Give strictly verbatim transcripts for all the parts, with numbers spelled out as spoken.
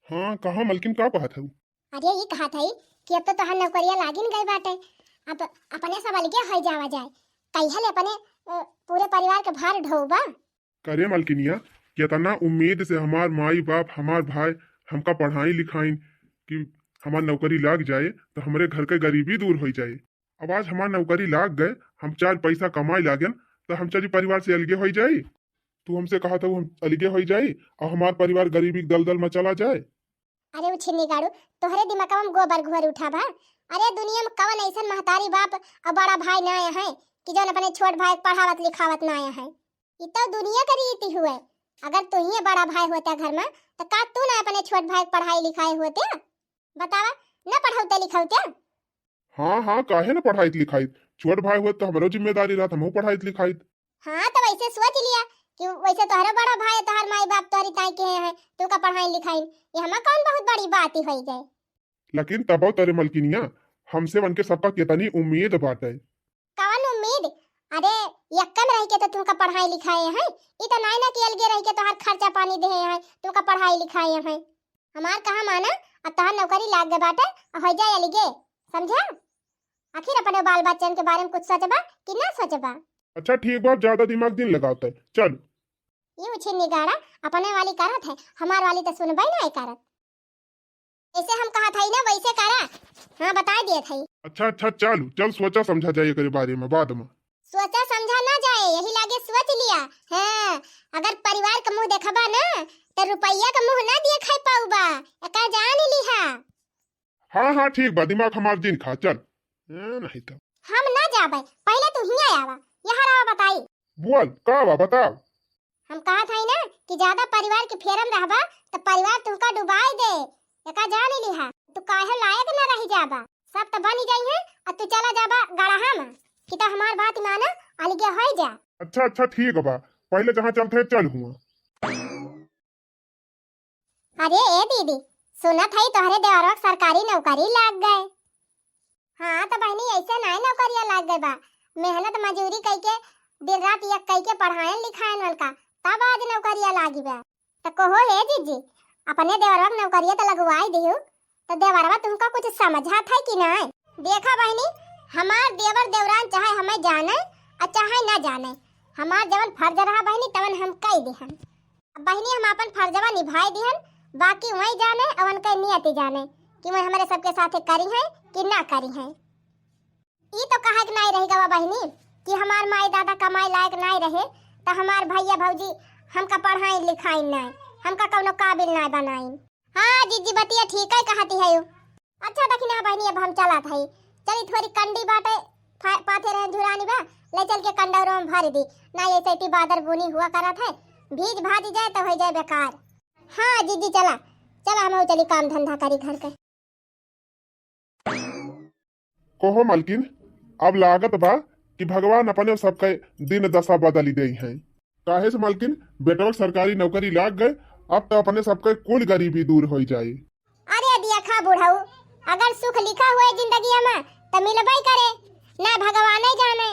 हाँ, कहा मलकिन, का कहत हऊ? अरे, ई कहत हई कि अब तो तोहार नौकरिया लागिन गई बाटे, अब अपने सब अलगे होइ जावा जाए, कहिया ले अपने, अ, पूरे परिवार के भार ढोबा? करे मलकिनिया, केतना उम्मीद से हमार माई बाप, हमार भाई हमका पढ़ाई लिखाइन कि हमार नौकरी लाग जाए तो हमरे घर के गरीबी दूर होइ जाए। अब आज हमार नौकरी लाग गए, हम चार पैसा कमाए लागेन, तो हम चली परिवार से अलगे होइ जाई। तू हमसे कहत हऊ हम अलगे होइ जाई और हमार परिवार गरीबी के दलदल में चला जाए। अरे उछिन्नी गाड़ू, तोहरे दिमागवा में गोबर घोर उठा बा। अरे दुनिया में कवन ऐसन महतारी बाप और बड़ा भाई ना आया है कि जौन अपने छोट भाई के पढ़ावत लिखावत ना आया है। ई तो दुनिया के रीति हुए। अगर तू ही बड़ा भाई होता घर में, तो का तू ना अपने छोट भाई के पढ़ाई लिखाए होते? बतावा, ना पढ़ौते लिखौते? हाँ, हाँ, काहे ना पढ़ाइत लिखाइत? छोट भाई होत तो हमरो जिम्मेदारी रहत, हमहू पढ़ाइत लिखाइत। हाँ, तो वैसे सोच लिया कि वैसे तोहरो बड़ा भाई, तोहर माई बाप तोहरी ताई के हैं, तू का पढ़ाई लिखाई, ये हमा कौन बहुत बड़ी बात ही होई गए। लेकिन तबो तरे मलकिनिया, हमसे उनके सबका केतनी उम्मीद बाटे। कवन उम्मीद? अरे, यक्का में रह के तो तुमका पढ़ाई लिखाए हैं, ई तो नाई ना कि अलगे रह के तोहार खर्चा पानी देहे हैं, तुमका पढ़ाई लिखाए हैं। हमार कहा माना, अब तोहार नौकरी लाग गए बाटे, अब हो जाए अलगे, समझा? आखिर अपने बाल बच्चन के बारे में कुछ सोचबा कि ना सोचबा? अच्छा ठीक बा, ज्यादा दिमाग दिन लगावत है, चल। ये उछिन्नी गाड़ा अपने वाली करत है, हमार वाली तो सुनबे ना करत। जैसे हम कहत हई ना वैसे करा। हाँ, बताए दिए थई। अच्छा, अच्छा, चल, चल सोचा समझा जाए एकरे बारे में बाद में। सोचा समझा ना जाए, यही लागे सोच लिया। हाँ, अगर परिवार के मुंह देखबा ना, तो रुपया के मुंह ना देखे पाउबा, एका जान लिहा। हाँ, हाँ, ठीक बा, दिमाग हमार जिन खा, चल। ए, नहीं तो। हम ना जाबे, पहले तू हियां आवा, यहाँ रहा बताई। बोल, का बा, बताओ। हम कहत हई ना कि ज्यादा परिवार के फेरम रहबा, तो परिवार तुमका डुबाई दे, एका जान लिहा। तू काहे लायक ना रह जाबा, सब तो बन जाई है, और तू चला जाबा गड़हा में, कि तो हमार बात माना, अलगे हो जा। अच्छा, अच्छा, ठीक बा, पहले जहाँ चलते हैं, चल हुआ। अरे ए दीदी, सुनत हई तोहरे देवरवा के सरकारी नौकरी लाग गए। हाँ तो बहिनी, ऐसे नाई नौकरिया लाग गए बा, मेहनत मजूरी कई के, दिन रात एक कई के पढ़ायन लिखायन उनका, तब आज नौकरिया लागी बा। तो कहो हे जीजी, अपने देवरवा के नौकरिया तो लगवाई दिहू, तो देवरवा तुमका कुछ समझात है कि नाई? देखा बहिनी, हमार देवर देवरान चाहे हमें जाने और चाहे ना जाने, हमार जवन फर्ज रहा बहिनी, तवन हम कई दिहन। अब बहिनी, हम आपन फर्जवा निभाए दिहन, बाकी वही जाने और उनके नियति जाने कि वही हमारे सबके साथे करी हैं कि ना करी हैं। ई तो कहे के नाई रह गवा बहिनी कि हमार माई दादा कमाए लायक नाई रहे, तो हमार भैया भौजी हमका पढ़ाई लिखाई नाई, हमका कौनो काबिल नाई बनाई। हाँ जीजी, बतिया ठीक है कहती है यू। अच्छा दखिना बहिनी, अब हम चलत हई, चली थोड़ी कंडी बाटे, फा-, पाथे रहे झुरानी बा, ले चल के कंडौरो में भर दी, ना ऐसे इतनी बादर बुनी हुआ करत है, भीज भाज जाए तो हो जाए बेकार। हाँ जीजी, चला, चला, हम चली काम धंधा करी घर के। कहो मलकिन, अब लागत बा कि भगवान अपने सबके दिन दशा बदली देई हैं। काहे से मलकिन, बेटवा के सरकारी नौकरी लाग गए, अब तो अपने सबके कुल गरीबी दूर होई जाई। अरे देखा बुढ़ऊ, अगर सुख लिखा हुए जिंदगी में तो मिलबे करे, ना भगवाने जाने।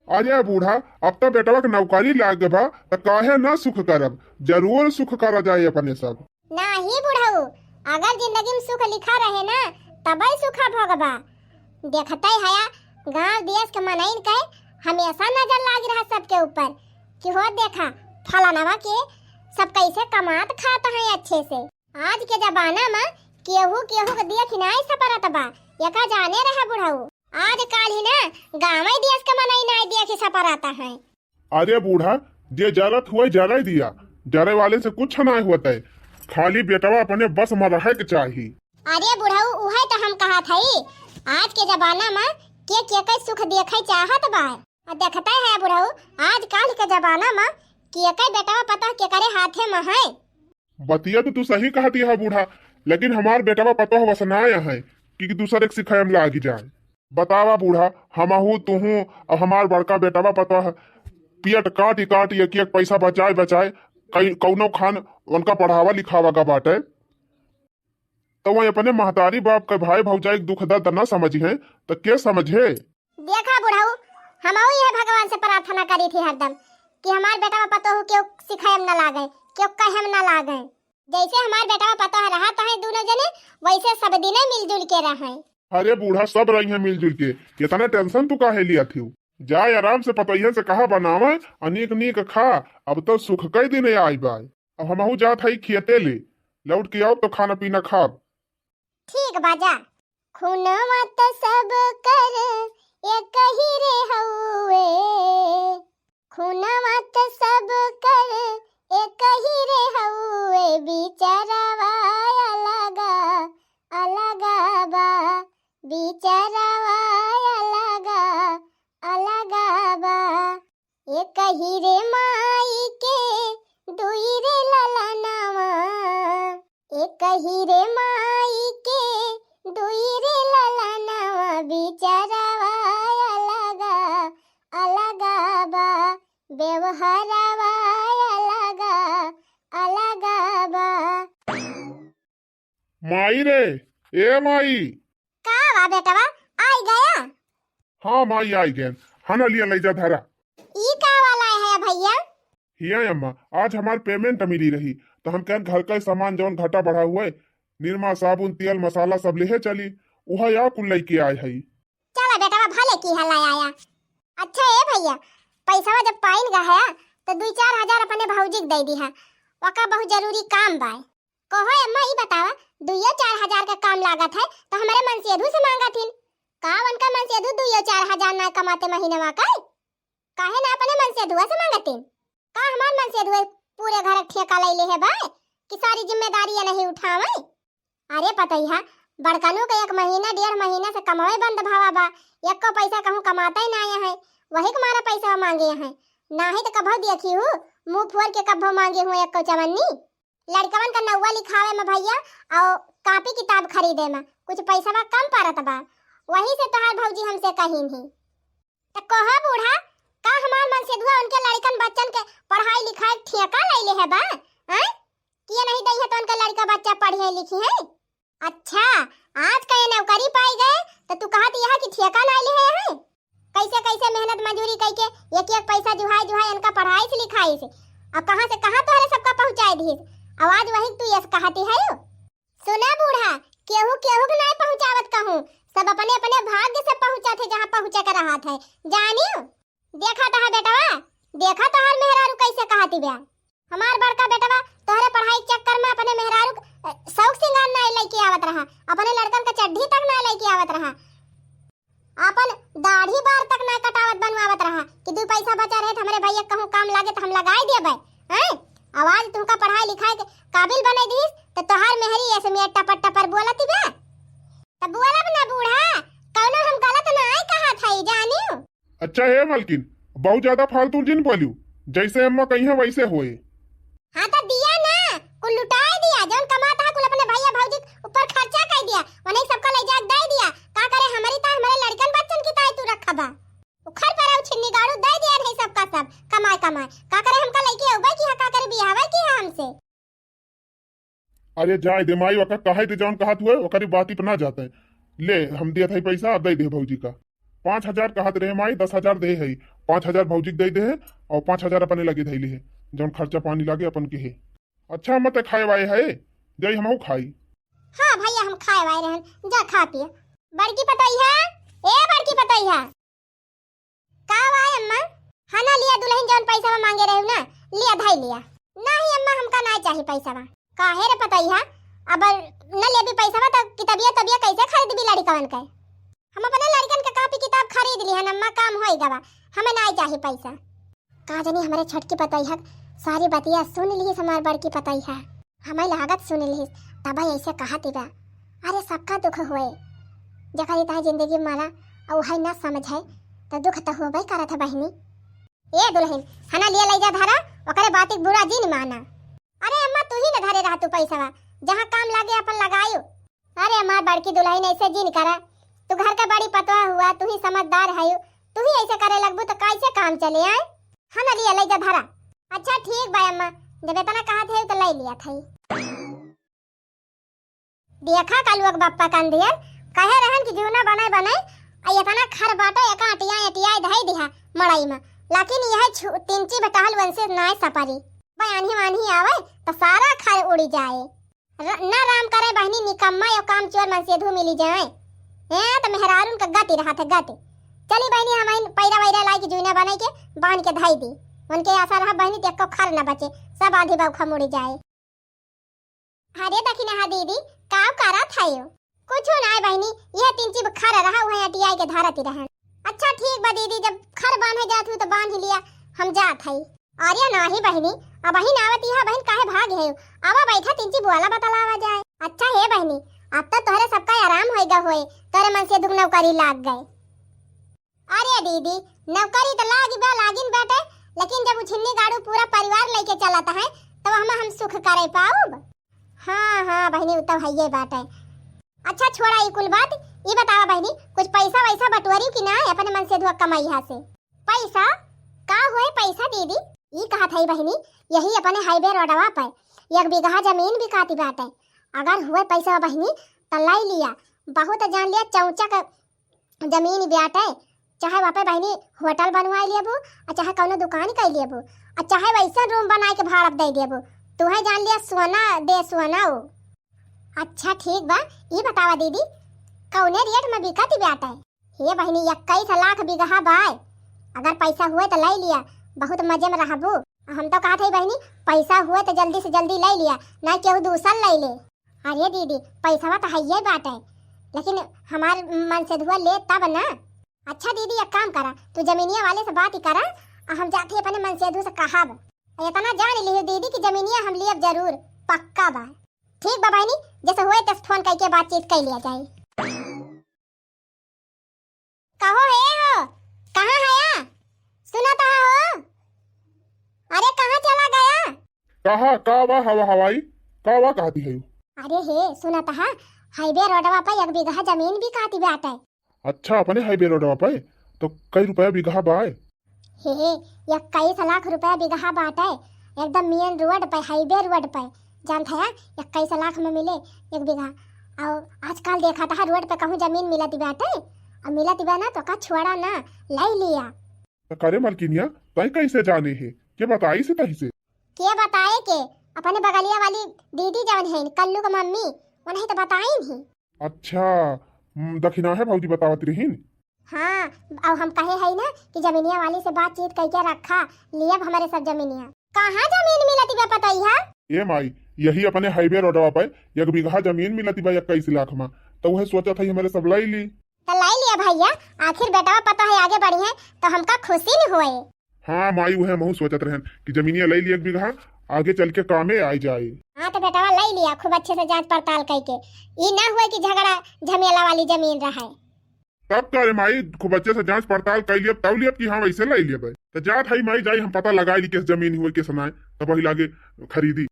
अरे बूढ़ा, अब तो बेटवा के नौकरी लाग गए बा, तो काहे ना सुख करब, जरूर सुख करा जाए अपने सब। नाही बुढ़ऊ, अगर जिंदगी में सुख लिखा रहे ना, तबे सुखा भोगबा। देखते हया, गांव देश के मनइन के हमेशा नजर लागी रहा सबके ऊपर कि हो देखा, फलानवा के सब कैसे कमात खात हैं अच्छे से। आज के जमाना में केहू केहू के देख नाई सपरत बा, एका जाने रहा बुढ़ऊ। आज काल ही ना गांव देश के मनई नाई देख सपरत हैं। अरे बूढ़ा, जे जरत हुए जरे दिया, जरे वाले से कुछ ना होता है, खाली बेटवा अपने बस में रहे के चाही। अरे बुढ़ऊ, उहे तो हम कहत हई, आज के जमाना में के के के सुख देखे चाहत बा। आ देखते है बुढ़ऊ, आज काल के जमाना में के के बेटवा पता के करे हाथे में है। बतिया तो तू सही कहती है बूढ़ा, लेकिन हमार बेटवा पतोह वसनाय है कि दूसर एक सिखाए में लागी जाए। बतावा बूढ़ा, हमहू तुहू और हमार बड़का बेटवा पतोह पियट काटी काटी एक एक पैसा बचाए बचाए कई कौनो खान उनका पढ़ावा लिखावा का बाटे। तो वह अपने महतारी बाप के भाई भौजाई के दुख दर्द न समझी हैं, तो के समझे? देखा बुढ़ऊ, हमहू यह भगवान से प्रार्थना करी थी हरदम कि हमार बेटवा पतोह केहू सिखाए में न लागे, केहू कहे में न लागे। जैसे हमार बेटवा पतोह रहत है दुनो जने, वैसे सब दिने मिलजुल के रहे। अरे बूढ़ा, सब रही है मिलजुल के, इतना tension तू काहे लिया थी? जाए आराम से पतोहियन से कहा बनावे, अ नीक नीक खा। अब तो सुख कई दिन आई बाय। अब हमहू जात हई खेते ले, लौट के आओ तो खाना पीना खाब। ठीक बा जा। खुनवा त सब कर एक ही रे हउए, खुनवा त सब कर एक ही रे हउए, बिचारवा अलगा अलगा बा, बिचारवा अलगा अलगा बा। एक ही रे माई के दुई रे ललनवा, एक ही रे माई के दुई रे ललनवा, बिचारवा अलगा अलगा बा, व्यवहारवा अलगा अलगा बा। माई रे, ए माई। का बा बेटवा, आई गया? हाँ माई, आई गए। हना लिया, लई जा धरा। ई का वाला है भैया? हिया अम्मा, आज हमार payment मिली रही, तो हम कहन घर का सामान जौन घटा बढ़ा हुए, निरमा, साबुन, तेल, मसाला सब लेहे चली, उहा या कुल लइके आए हई। चला बेटवा, भले की हला आया। अच्छा ए भैया, पैसवा जब पाइन गा है तो दुई चार हजार अपने भौजी के दे दिहा, ओका बहुत जरूरी काम बा। कहो अम्मा, ई बतावा, दुइयो चार हजार का काम लागत है तो हमारे मनसेधू से मांगत हिन। का उनका मनसेधू दुइयो चार हजार ना कमाते महीनवा का? काहे ना अपने मनसेधुआ से मांगतिन? का हमार मनसेधुआ पूरे घर के ठेका ले ले है बा कि सारी जिम्मेदारी ये नहीं उठावे? अरे पतोहिया, बड़कनू के एक महीना डेढ़ महीना से कमावे बंद भावा बा, एको पैसा कहूँ कमाते ही ना आए हैं, वही के मारा पैसा मांगे हैं। नाही तो कभो देखी हूँ, मुंह फोर के कभो मांगे हूँ एको चवन्नी। लड़कवन का नौवा लिखावे में भैया, और कापी किताब खरीदे में कुछ पैसवा कम पड़त बा, वही से तोहार भौजी हमसे कहिन ही। त कहो बूढ़ा, का हमार मनसेधुआ उनके लड़कन बच्चन के पढ़ाई लिखाई ठेका ले ले है बा? हैं? किए नहीं दई है तो उनके लड़का बच्चा पढ़िए लिखी है? अच्छा, आज का ये नौकरी पाई गए तो तू कहत यह कि ठेका ना ले है? कैसे कैसे मेहनत मजूरी कई के एक एक पैसा जुहाई जुहाई इनका पढ़ाई से लिखाई से, अब कहाँ से कहाँ तोहरे सबका पहुँचाए दिए, आवाज वही तू यस कहती है। सुना बूढ़ा, केहू केहू के नाय पहुँचावत कहूँ, सब अपने अपने भाग्य से पहुँचत है जहाँ पहुँचे के रहत है, जानियो। देखा तहा बेटवा, देखा तोहार मेहरारू कैसे कहती बा। हमार बड़का बेटवा तोहरे पढ़ाई के चक्कर में अपने मेहरारू के, अ, शौक सिंगार नाय लइके आवत रहा, अपने लड़कन का चड्ढी तक नाय लइके आवत रहा। आपन दाढ़ी बार तक ना कटावत बनवावत रहा कि दुई पैसा बचा रहे त हमरे भैया कहूँ काम लागे त हम लगाई देबे। हैं? आवाज तुमका पढ़ाई लिखाई के काबिल बने दीस त तोहार मेहरी ऐसे में टपर टपर बोलती बा। त बोलब ना बूढ़ा, कौनो हम गलत ना आए कहा था जानियो। अच्छा हे मालकिन, बहुत ज्यादा फालतू जिन बोलियो, जैसे अम्मा कही है वैसे होए। हाँ तो दिया ना, कुल लुटाए दिया, जौन कमाता है कुल अपने भैया भौजी के ऊपर खर्चा कर दिया, उन्हें सबका ले जाके दे दिया। का करे हमारी ताई, हमारे लड़कन बच्चन की ताई तू रखा बा। उखर पर आओ छिन्नी गाड़ू दे दिया नहीं सबका सब, कमाए कमाए। का करे हमका लइके अउबे की है, का करे बियाहवे की है हमसे। अरे जाए दे माई, ओका कहे दे जौन कहत हुए, ओकरी बात पे ना जाते। ले, हम दिया था पैसा, अब दे दे भौजी का। पाँच हजार कहत रहे माई, दस हजार दे है, पाँच हजार भौजी के दे दे है और पाँच हजार अपने लगे धैले है, जौन खर्चा पानी लागे अपन के है। अच्छा अम्मा, ते खाए वाए है, जाई हमहू खाई। हाँ भैया, हम खाए वाए रहन, जा खा पिया। बड़की पतोहिया, ए बड़की पतोहिया। का बा अम्मा? हाँ ना, लिया दुल्हन जौन पैसा मांगे रहे ना, लिया धई लिया। नहीं अम्मा, हमका ना चाही पैसा। काहे रे पतोहिया, अब न लेबी पैसा तो किताबिया तबिया कैसे खरीदबी लड़कवन के? हम अपने लड़कन के कापी किताब खरीद ली है अम्मा, काम होई गवा, हमें ना चाही पैसा। का जानी हमरे छोटकी पतोहिया सारी बतिया सुन ली हमार बड़की पतोहिया। हमें लागत सुन ली तब ऐसे कहती बा। अरे सबका दुख होए, जकर इतना जिंदगी मारा और है ना समझे तो दुख तो होबे करत है बहिनी। ए दुल्हन, हना लिया ले जा धरा, ओकरे बात के बुरा जिन माना। अरे अम्मा, तू ही न धरे रहा तू पैसवा, जहाँ काम लागे अपन लगायो। अरे हमार बड़की दुल्हन, ऐसे जिन करा, तू घर का बड़ी पतोह हुआ, तू ही समझदार है, तू ही ऐसे करे लगबू तो कैसे काम चले आए? हना लिया ले जा धरा। अच्छा ठीक बा अम्मा, जब इतना कहत है तो ले लिया था। देखा कलुआ के बप्पा कान दियल, कहे रहन कि जूना बने बने, आ इतना खर बाटो एका अटिया अटिया धई दिहा मड़ई में, लेकिन यह छु-, तिनची बटहल वंशे नाय सपरी। भाई आन्ही वान्ही आवे तो सारा खर उड़ी जाए। र-, ना राम करे बहिनी, निकम्मा यो कामचोर मनसेधू मिली जाए। हैं, त मेहरारून का गति रहत है, गति। चली बहिनी, हमहिन पैरा वैरा लाई के जुइना बनाई के बांध के धई दी। उनके आशा रहा बहिनी, त एक्को खर न बचे, सब आधी बौखा मुड़ी जाए। अरे दखिनहा दीदी, काव करत हयो? कुछो नाय बहिनी, यह तीन चिब खर रहा, उहे अटियाई के धरती रहन। अच्छा ठीक बा दीदी, जब खर बांधे जात हू त बांध लिया, हम जात हई। अरे नाही बहिनी, अबहिन आवत इहा बहिन काहे भाग है? आवा बैठा, तीन चिब बोला बतलावा जाए। अच्छा हे बहिनी, अब तो तोहरे सबका आराम होइगा होए, तोहरे मनसेधू क नौकरी लाग गए। अरे दीदी, नौकरी त लागी बा, लागिन बाटे, लेकिन जब उछिन्नी गाड़ू पूरा परिवार लेके चलत है, तब हम, हम सुख करे पाउब? हाँ, हाँ बहिनी, उ त हइये बाटे। अच्छा छोड़ा ई कुल बात, ई बतावा बहिनी, कुछ पैसा वैसा बटोरी कि ना अपने मनसेधुआ कमाई हा से? पैसा? का होए पैसा दीदी? ई कहत हई बहिनी, यही अपने हाईवे रोडवा पे एक बीघा जमीन बिकाती बाटे, अगर होए पैसा बहिनी त लाई लिया, बहुत जान लिया चौचा का जमीन बाटे, चाहे वहाँ पे बहिनी होटल बनवाई लेबू, और चाहे कौनो दुकान कई लेबू, और चाहे वैसन रूम बनाए के भाड़ा पे दे देबू, तुहे जान लिया सोना दे सोना हो। अच्छा ठीक बा, ई बतावा दीदी, कौने रेट में बिकत बाटे? हे बहिनी, इक्कीस लाख बीघा बाय, अगर पैसा हुए त ले लिया, बहुत मजे में रहबू। हम तो कहत हई बहिनी, पैसा हुए त जल्दी से जल्दी ले लिया, ना केहू दूसर ले ले। अरे दीदी, पैसवा त हइये बाटे, लेकिन हमार मनसेधुआ ले तब ना। अच्छा दीदी, एक काम करा, तू जमीनिया वाले से बात ही करा, आ हम जाते अपने मनसेधु से कहब। इतना जान लियो दीदी कि जमीनिया हम लियब जरूर, पक्का बा। ठीक बा बहिनी, जैसे होए तैसे फोन करके बातचीत कर लिया जाए। कहो हे हो, कहाँ हया? सुना तो हो? अरे कहाँ चला गया? कहा का बा हवा हवाई? का बा कहती है? अरे हे, सुना तो हा, हाईवे रोडवा पे एक बीघा जमीन बिकाती बाटे। अच्छा, अपने हाईवे रोडवा पे? तो कई रुपया बीघा बाय? हे, इक्कीस लाख रुपया बीघा बाटे, एकदम मेन रोड पे, हाईवे रोड पे। जानत हया, इक्कीस लाख में मिले एक बीघा। और आजकल देखत हा रोड पे कहूँ जमीन मिलत बाटे, और मिलत बा ना तो का छोड़ा ना, ले लिया। त करे मलकिनिया, तई कैसे जाने है? के बताई से तही से? के बताए के? अपने बगलिया वाली दीदी जवन है, कल्लू के मम्मी, उन्हें तो बताइन ही। अच्छा, हम्म, दखिनहा भौजी बतावत रहीन। हाँ, और हम कहे है ना कि जमीनिया वाली से बातचीत करके रखा, लियब हमारे सब जमीनिया। कहाँ जमीन मिलती बा पतैया? ए माई, यही अपने हाईवे रोडवा पे एक बीघा जमीन मिलती बा इक्कीस लाख में, तो वह सोचत है हमारे सब लाई ली। तो लाई लिया भैया, आखिर बेटवा पता है आगे बढ़ी है तो हमका खुशी न होए। हाँ माई, वह महू सोचत रहन कि जमीनिया लाई ली एक बीघा, आगे चल के कामे आई जाए। हाँ तो बेटवा लाई लिया, खूब अच्छे से जांच पड़ताल करके, ई ना हुए कि झगड़ा झमेला वाली जमीन रहे। तब का रे माई, खूब अच्छे से जांच पड़ताल कर लियब, तब लियब कि हाँ वैसे ले लियब। तो जात हई माई, जाई हम पता लगाई ली किस जमीन हुए किस नाय, तब वही लागे खरीदी।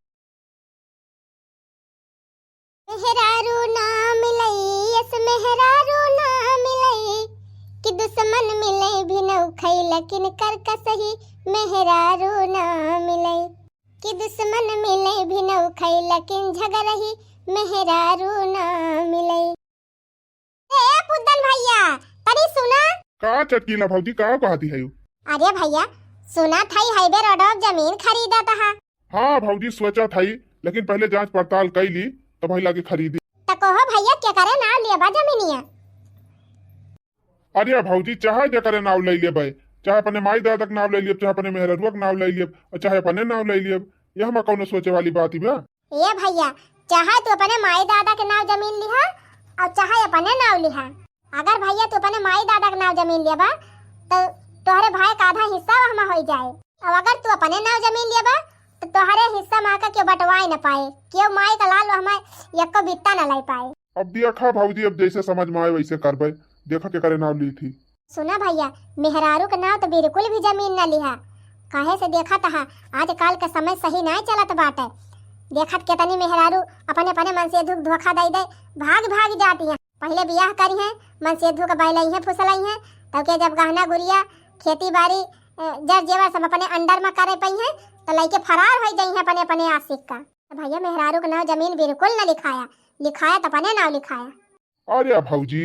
मेहरारू ना मिलई, यस मेहरारू ना मिलई, कि दुश्मन मिले भी नौ खई, लेकिन कर का सही मेहरारू ना मिलई, कि दुश्मन मिले भी नौ खई, लेकिन झगड़ही मेहरारू ना मिलई। ए पुद्दन भैया, तनी सुना। का चटकीला भौजी, का कहती है? अरे भैया, सुना था हाईवे रोड जमीन खरीदत हा। हाँ भौजी, सोचा था, लेकिन पहले जांच पड़ताल कर ली, तब वही लागे खरीदी। त कहो भैया, के करे नाव लेबा जमीनिया? अरे भौजी, चाहे जे करे नाव ले लेबे, चाहे अपने माई दादा के नाव ले लेब, चाहे अपने मेहररुआ के नाव ले लेब, और चाहे अपने नाव ले लेब, यह में कौनो सोचे वाली बात ही बा? ए भैया, चाहे तू अपने माई दादा के नाव जमीन लिहा और चाहे अपने नाव लिहा। अगर भैया तू अपने माई दादा के नाव जमीन लेबा, तो तोहरे भाई का आधा हिस्सा वहमा होई जाए। और अगर तू अपने नाव जमीन लेबा, तो तोहरे हिस्सा मा का केहू बंटवाए न पाए, केहू माई का लाल वहमा एको बित्ता न ले पाए। अब देखा भौजी, अब जैसे समझ में आए वैसे करबे। देखा के करे नाव ली थी। सुना भैया, मेहरारू के नाव तो बिल्कुल भी जमीन न लिहा, काहे से देखत हा, आजकल के समय सही नाय चलत बाटे। देखत केतनी मेहरारू अपने, अपने मनसेधू के धोखा दे दे, भाग, भाग जाती हैं। पहले बियाह करी हैं, मनसेधू के बहलई हैं, फुसलई हैं, तब के जब गहना गुरिया, खेती बाड़ी, अ, जर जेवर सब अपने under में करे पई हैं, तो लइके फरार हो जाई हैं अपने, अपने आशिक का। तो भैया, मेहरारू के नाव जमीन बिल्कुल न लिखाया, लिखाया तो अपने नाव लिखाया। अरे भौजी,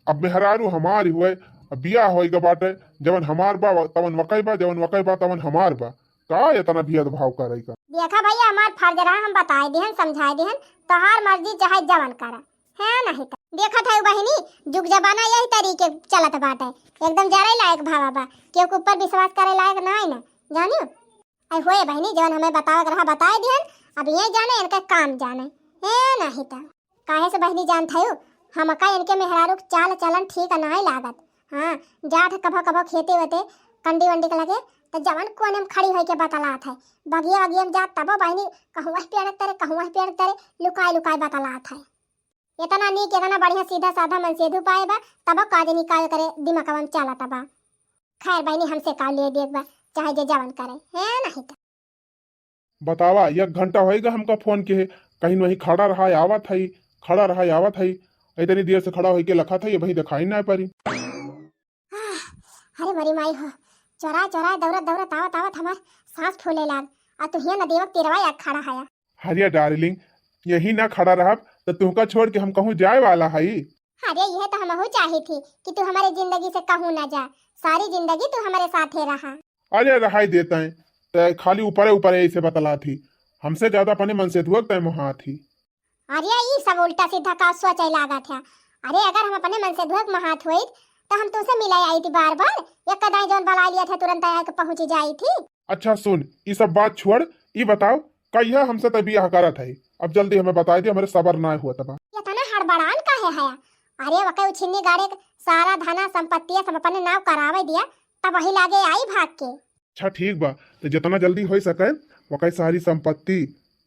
अब मेहरारू हमारी हुए, अब बियाह होई गा बाटे, जवन हमार बा तवन वकई बा, जवन वकई बा तवन हमार बा। का इतना भेदभाव करे का? देखा भइया, हमार फर्ज रहा, हम बताए दिहन, समझाए दिहन, तोहार मर्जी चाहे जवन करा, है नहीं तो। देखत है बहिनी, जुग जमाना यही तरीके चलत बाटे, एकदम जरे लायक भावा बा, केहू के ऊपर विश्वास करे लायक नाई ना, जानियो। ऐ होए बहिनी, जवन हमें बतावे के रहा बताए दिहन, अब ये जाने इनका काम जाने, है नहीं तो। काहे से बहिनी जानत हयू, हमका इनके मेहरारू के चाल चलन ठीक नाई लागत। हाँ, जात है कभो कभो खेते वेते, कंडी वंडी के लगे, तो जवन कोने में खड़ी होइके बतलात है, बगिया वगिया में जात तबो बहिनी कहूँ वही पेड़ के तरे, कहूँ वही पेड़ के तरे, लुकाए लुकाए बतलात है। इतना नीक, इतना बढ़िया सीधा साधा मनसेधू पाए बा, तबो का जनी का करे दिमागवा में चलत बा। खैर बहिनी, हमसे का लिए देख बा, चाहे जे जवन करे, है नहीं तो। बतावा, एक घंटा होइगा हमका फोन के, कहीं वहीं खड़ा रहा, आवत है, खड़ा रहा, आवत है। इतनी देर से खड़ा होइके लखत है, ये वहीं दिखाई ना पड़ी। आह, अरे मरी माई हो, चोराए चोराए दौड़त दौड़त आवत आवत हमार सांस फूले लाग। आ तू हियां न देवक तिरवा याद खड़ा हया। अरे डार्लिंग, यही ना खड़ा रहब तो तुमका छोड़ के हम कहूँ जाए वाला हई। अरे यह तो हमहू चाही थी कि तू हमारे जिंदगी से कहूँ ना जा, सारी जिंदगी तू हमारे साथे रहा। अरे रहाई देता है, तै खाली ऊपरे ऊपरे ऐसे बतला थी, हमसे ज्यादा अपने मनसेधुआ के तै मोहा थी। अरे ई सब उल्टा सीधा का सोचे लागत है। अरे अगर हम अपने मनसेधुआ के मोहात होइत तो हम तुमसे मिले आई थी बार बार, एक कदाई जौन बला लिया था तुरंत आके पहुंची जाई थी। अच्छा सुन, ई सब बात छोड़, ई बताओ, कहिया हमसे तै बियाह करत है? अब जल्दी हमें बताई दे, हमरे सबर ना होत बा। इतना हड़बड़ान काहे है? अरे वके उछिन्नी गाड़े के सारा धना संपत्ति सब अपने नाव करावे दिया, तब वही लागे आई भाग के। अच्छा ठीक बा, तो जितना जल्दी हो सके वके सारी संपत्ति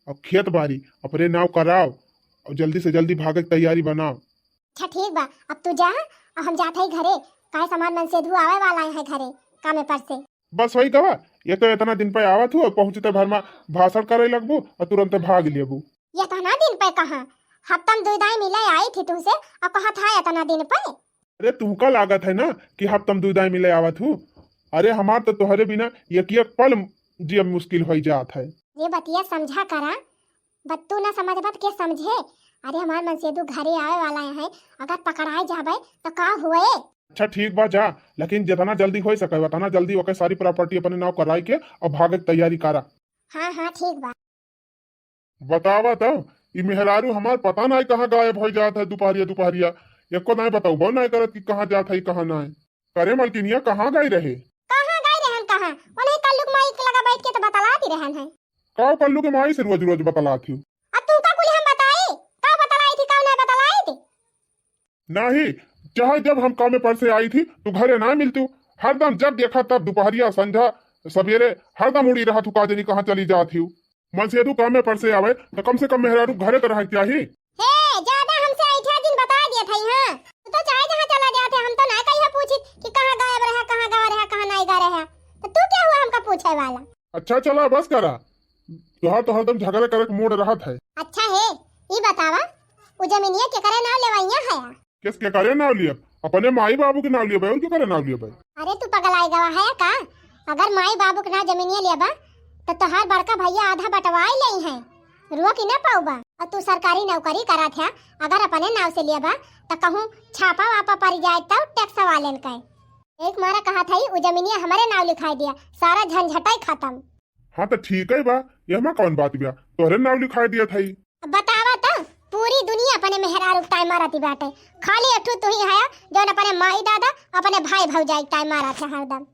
और खेत बाड़ी अपने नाव कराओ और जल्दी से जल्दी भागे के तैयारी बनाओ। अच्छा ठीक बा, अब तू जा, अब हम जात हई घरे, काहे सामान मनसेधू आवे वाला है घरे कामे पर से। बस वही गवा, ये तो इतना दिन पे आवत हूँ और पहुँचते भर में भाषण करे लगबू और तुरंत भाग लेबू। इतना दिन पे कहाँ, हफ्ता में दुई दाई मिले आई थी तुमसे और कहा था इतना दिन पे। अरे तुमका लागत है ना कि हफ्ता में दुई दाई मिले आवत हूँ? अरे हमार तो तोहरे बिना एक एक पल जियब मुश्किल हो जात है। ये बतिया समझा करा, बत तू ना समझबत के समझे। अरे हमार मनसेधू घरे आवे वाला है, अगर पकड़ाए जाबे तो का हुए? अच्छा ठीक बा जा, लेकिन जितना जल्दी हो सके उतना जल्दी ओके सारी प्रॉपर्टी अपने नाव कराई के और भागे के तैयारी करा। हाँ हाँ ठीक बा। बतावा तो, ई मेहरारू हमार पता नाई कहाँ गायब हो जात है दुपहरिया दुपहरिया, एको नाई बताऊ नाई करत कि कहाँ जात है कहाँ नाई। करे मलकिनिया, कहाँ गई रहे? कहाँ गई रहन कहाँ? उन्हें कल्लू के माई के लगा बैठ के तो बतलाती रहन है। का कल्लू के माई से रोज रोज बतलाती हूँ? अब तुमका कुल हम बताई, का बतलाई थी, का ना बतलाई थी? नहीं, चाहे जब हम कामे पर से आई थी तो घरे ना मिलती हूँ। हरदम जब देखा तब दुपहरिया संझा सवेरे हरदम उड़ी रहा तू, का जनी कहाँ चली जात ही। मनसेधू कामे पर से आवे तो कम से कम मेहरारू घरे तो रहे चाही। हे, ज्यादा हमसे ऐठा जिन बता दिया था, हाँ। तू तो चाहे जहाँ चला जात है, हम तो ना कहिया पूछित कि कहाँ गायब रहा, कहाँ गा रहा, कहाँ नहीं गा रहा। तो तू क्या हुआ हमका पूछे वाला? अच्छा चला बस करा, तोहार तो हरदम झगड़ा करे के मूड रहत है। अच्छा हे, ई बतावा, उ जमीनिया केकरे नाव लेवइया है? किस केकरे नाव लियब? अपने माई बाबू के नाव लियब, और केकरे नाव लियब? अरे तू पगलाई गवा है का? अगर माई बाबू के नाव जमीनिया लेबा तो तोहार बड़का भैया आधा बंटवाई लेई है, रुआ की ना पाउबा। और तू सरकारी नौकरी करत है, अगर अपने नाव से लेबा तो कहूँ छापा वापा पड़ जाए तो टैक्स वालेन के। एक मारा कहा था, उ जमीनिया हमारे नाव लिखाई दिया, सारा झंझटाई खत्म। हाँ तो ठीक है बा, ये हमा कौन बात बा, तोहरे नाव लिखाई दिया था। अब बतावा तो, पूरी दुनिया अपने मेहरारू ताई मारती बाटे, खाली एक ठो तू ही है जौन अपने माई दादा, अपने भाई भौजाई ताई मारत है हरदम।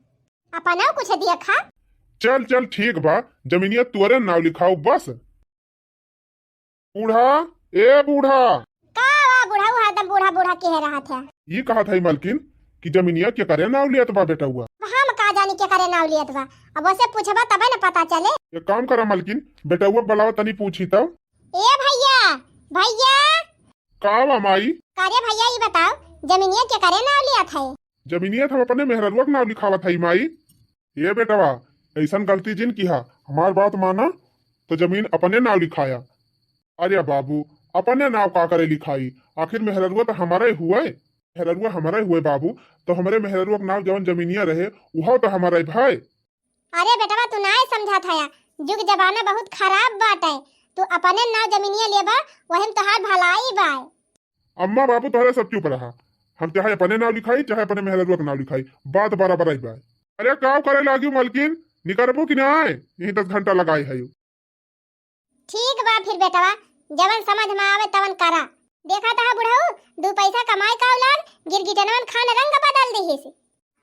अपना कुछ दिया खा। चल चल ठीक बा, जमीनिया तोरे नाव लिखाओ बस। बूढ़ा, ए बूढ़ा। का वा बूढ़ा, वो हरदम बूढ़ा बूढ़ा कहे रहत है। ई कहत है मलकिन कि जमीनिया केकरे नाव लियत बा बेटउआ? अब हम का जानी केकरे नाव लियत बा, अब उसे पूछबा तबे न पता चले। एक काम करा मलकिन, बेटउआ बुलावा तनी पूछी तब। ए भैया, भैया। का बा माई? का रे भैया, ई बताओ, जमीनिया केकरे नाव लियत है? जमीनिया तो हम अपने मेहररुआ के नाव लिखावत हई माई। ए बेटवा, ऐसन गलती जिन किहा, हमार बात माना तो जमीन अपने नाव लिखाया। अरे बाबू, अपने नाव का करे लिखाई, आखिर मेहररुआ तो हमारे हुए, मेहररुआ हमारे हुए बाबू, तो हमरे मेहररुआ के नाव जवन जमीनिया रहे, उहो तो हमारे भाई। अरे बेटवा, तू नाय समझत हया, जुग जमाना बहुत खराब बाटे। तू अपने नाव जमीनिया लेबा, वही में तोहार भलाई बाय। अम्मा बाबू तोहरे सब चुप रहा, हम चाहे अपने नाव लिखाई, चाहे अपने मेहररुआ के नाव लिखाई, बात बराबर ही बाय। अरे काव करे लागी मलकिन, निकरबू कि नाय? यही दस घंटा लगाई है। फिर बेटवा, जवन समझ में आवे तवन करा। देखा तहा बुढ़ऊ, दू पैसा कमाए का औलाद गिरगिटनवन खान रंग बदल दिहिस।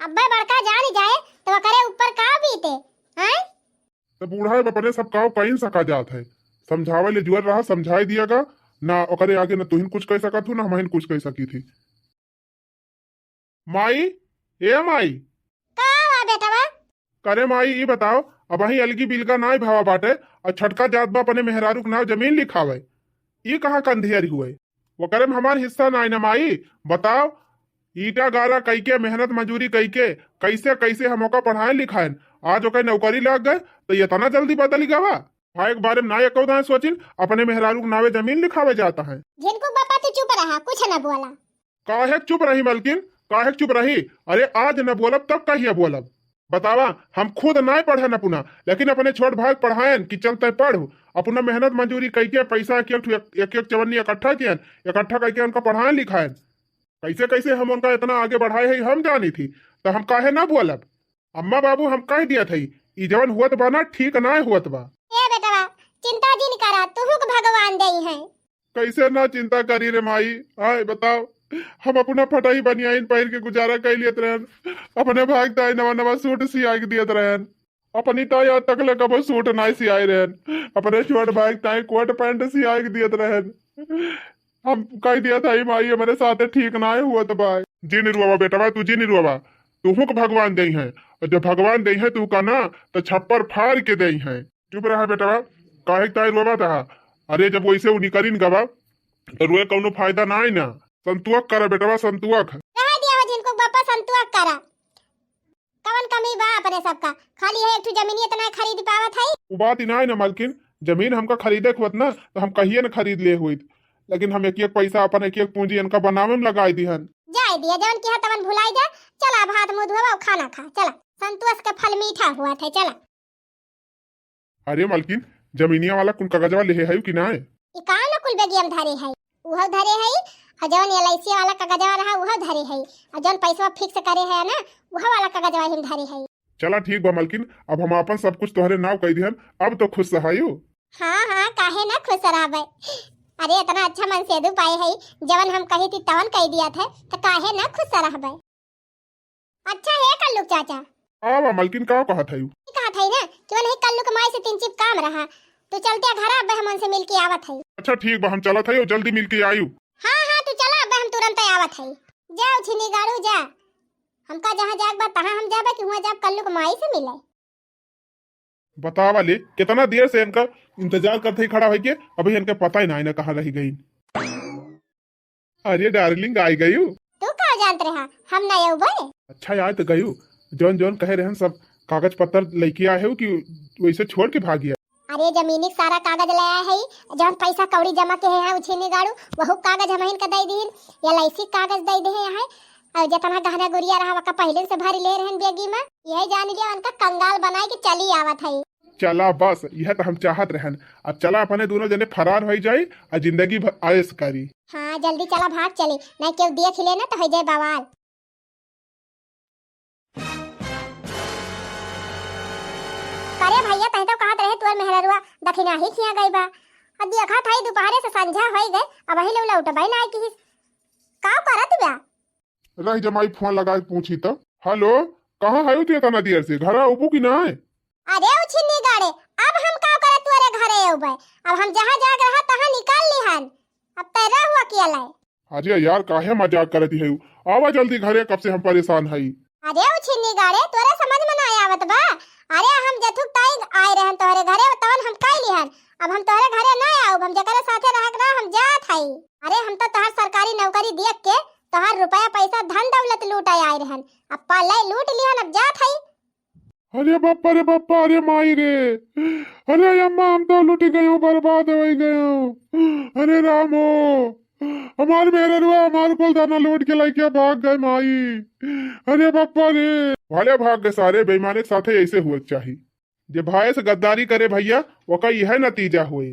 अब्बे बड़का जान जाए तो ओकरे ऊपर का बीते, आय? तो बूढ़ा अब अपने सब काव कइन सका जात है। समझावे ले जुअर रहा, समझाए दिया गा ना, ओकरे आगे न तुहिन कुछ कह सकत हूँ, ना हमहिन कुछ कह सकी थी। माई, ए माई। का बा बेटवा? करे माई, ई बताओ, अबहीं अलगी बिलगा नाय भवा बाटे, और छटका जात बा अपने मेहरारू के नाव जमीन लिखावे। ई कहाँ कंधियरी हुए? ओकरे में हमार हिस्सा नाय न माई। बताओ, ईटा गाला कइके, मेहनत मजूरी कइके, कैसे कैसे हम ओका पढ़ाए लिखाएन, आज ओकर नौकरी लाग गए, तो इतना जल्दी बदल गवा? भाई के बारे में ना एको दाएं सोचिन, अपने मेहरारू के नावे जमीन लिखावे जाता है। झिनकू बापा, तू चुप रहा, कुछ न बोला। काहे के चुप रही मलकिन, काहे के चुप रही? अरे, आज न बोलब तब कहिया बोलब? बतावा, हम खुद नाय पढ़न अपना, लेकिन अपने छोट भाई के पढ़ाएन कि चल तै पढ़, अपना मेहनत मजूरी कइके पैसा एक एक ठो, एक, एक एक चवन्नी इकट्ठा कियन, इकट्ठा कइके उनका पढ़ाएन लिखाएन। कैसे कैसे हम उनका इतना आगे बढ़ाए है हम जानी थी, तो हम काहे ना बोलब? अम्मा बाबू हम कह दिया थई, ई जवन हुअत बा ना ठीक नाय हुअत बा। ए बेटवा, चिंता जिन करा, तुहू के भगवान देई हैं। कैसे ना चिंता करी रे माई, आय बताओ, हम अपना फटही बनियाइन पहिर के गुजारा कइ लेत रहन, अपने भाई के ताई नवा नवा सूट सियाई के दियत रहन, अपनी ताई आज तक ले कबो सूट नाय सियाए रहन, अपने छोट भाई के ताई कोट पैंट सियाई के दियत रहन। हम कह दिया था, "ई माई, हमरे साथे ठीक नाय हुअत बा।" जिन रुआवा बेटवा, तू जिन रुआवा, तुहू के भगवान देई हैं, और जब भगवान देई हैं तू का ना, तो छप्पर फाड़ के देई हैं। चुप रहा बेटवा, काहे के ताई रोवा था? अरे, जब वैसे उ निकरिन गवा, तो रोए कौनो फायदा ना है ना। संतुआ करा बेटवा, संतुआ। रह दिया हो झिनकू बापा, संतुआ करा। कवन कमी बा अपने सबका? खाली है एक ठो जमीनिया तो ना खरीद पावत है। उ बात ही ना है ना मलकिन, जमीन हमका खरीदे के होत ना, तो हम कहिए न खरीद ले होइत, लेकिन हम एक एक पैसा अपन एक एक पूंजी इनका बनावे में लगाई दिहन। जाए दिया, जवन किहा तवन भुलाई जा। चला, भात मुंह धोवा, खाना खा, चला। संतोष के फल मीठा हुआ था, चला। अरे मलकिन, जमीनिया वाला कुल कागजवा लेहे हयू कि नाय? ई का न कुल बेगिया में धरे है, उहो धरे है, और जवन एलआईसी वाला कागजवा रहा उहो धरे है, और जवन पैसवा फिक्स करे है ना, उहो वाला कागजवा हम धरे है। चला ठीक बा मलकिन, अब हम आपन सब कुछ तोहरे नाव कई दिहन, अब तो खुश हयू? हाँ हाँ, काहे ना खुश रहबे? अरे इतना अच्छा मनसेधू पाए है, जवन हम कही थी तवन कई दिया था, तो काहे ना खुश रहबे? अच्छा हे कल्लुक चाचा। आवा मलकिन, का कहत हयू? ई कहत हई ना कि ओनही कल्लुक माई से तीन चिप काम रहा, तू चलते घर, अब्बे हम उनसे मिलके आवत हई। अच्छा ठीक बा, हम चलत हई और जल्दी मिलके आयू। हाँ हाँ, तू चला, अब्बे हम तुरंत आवत हई। जा उछिनी गाड़ू जा, हमका जहाँ जाग बा तहाँ हम जाबे कि हुआ जाब कल्लुक माई से मिले। बतावा ले, कितना देर से इनका इंतजार करत ही खड़ा होइके, अभी इनके पता ही ना, ना कहाँ रह गई। अरे डार्लिंग, आई गयू। तू का जानत रहा, हम ना अउबे? अच्छा, आय तो गयू। जौन जौन कहे रहन सब कागज पत्तर लेके आए हो कि वैसे छोड़ के भाग गया? अरे जमीनी के सारा कागज ले आए है, जौन पैसा कौड़ी जमा के है उछिनी गाड़ू, वहू कागज हमहिन के दे दीन, एलआईसी कागज दे दे है, और जितना गहना गुरिया रहा वका पहले से भरी ले रहन बेगी में, यही जान लिया उनका कंगाल बनाए के चली आवत है। चला बस, यह तो हम चाहत रहन। अब चला अपने दोनों जने फरार होई जाई और जिंदगी भर ऐश करी। हाँ, जल्दी चला, भाग चली, नहीं केहू देख ले ना तो हो जाए बवाल। करे भैया, तही तो कहत रहे तोर मेहररुआ दखिना ही खिया गई बा। अब देखा था दोपहरे से संझा होई गए, अब वही लोग लौटबे ना किहिस। का करत बा? रह जमाई फोन लगा के पूछी तो। हेलो, कहाँ है तू इतना देर से? घर आउबू कि नाय? अरे उछिन्नी गाड़े, अब हम का करे तोरे घरे अउबे? अब हम जहाँ जाग रहा तहाँ निकाल लिहन। अब तै रह हुआ किया लाए। अरे यार, काहे मजाक करती है? आवा जल्दी घरे, कब से हम परेशान हई। अरे उछिन्नी गाड़े, तोरे समझ में ना आवत बा? अरे हम जथुक ताई आए रहन तोहरे घरे, तवन हम कह लिहन। अब हम तोहरे घरे ना आउब, हम जेकरे साथे रहक रहा हम जात हई। अरे हम तो तोहर सरकारी नौकरी देख के तोहर रुपया पैसा धन दौलत लूटे आए रहन, अब पाले लूट लिहन, अब जात हई। अरे बप्पा रे बप्पा, अरे माई रे, अरे अम्मा हम तो लूट गयो, बर्बाद हो गयो। अरे रामो, हमार मेहररुआ हमार कुल धना लूट के लइके भाग गए माई। अरे बप्पा रे। भले भाग गए सारे, बेईमाने के साथे ऐसे हुए के चाही। जे भाई से गद्दारी करे भैया, ओका यह नतीजा हुए।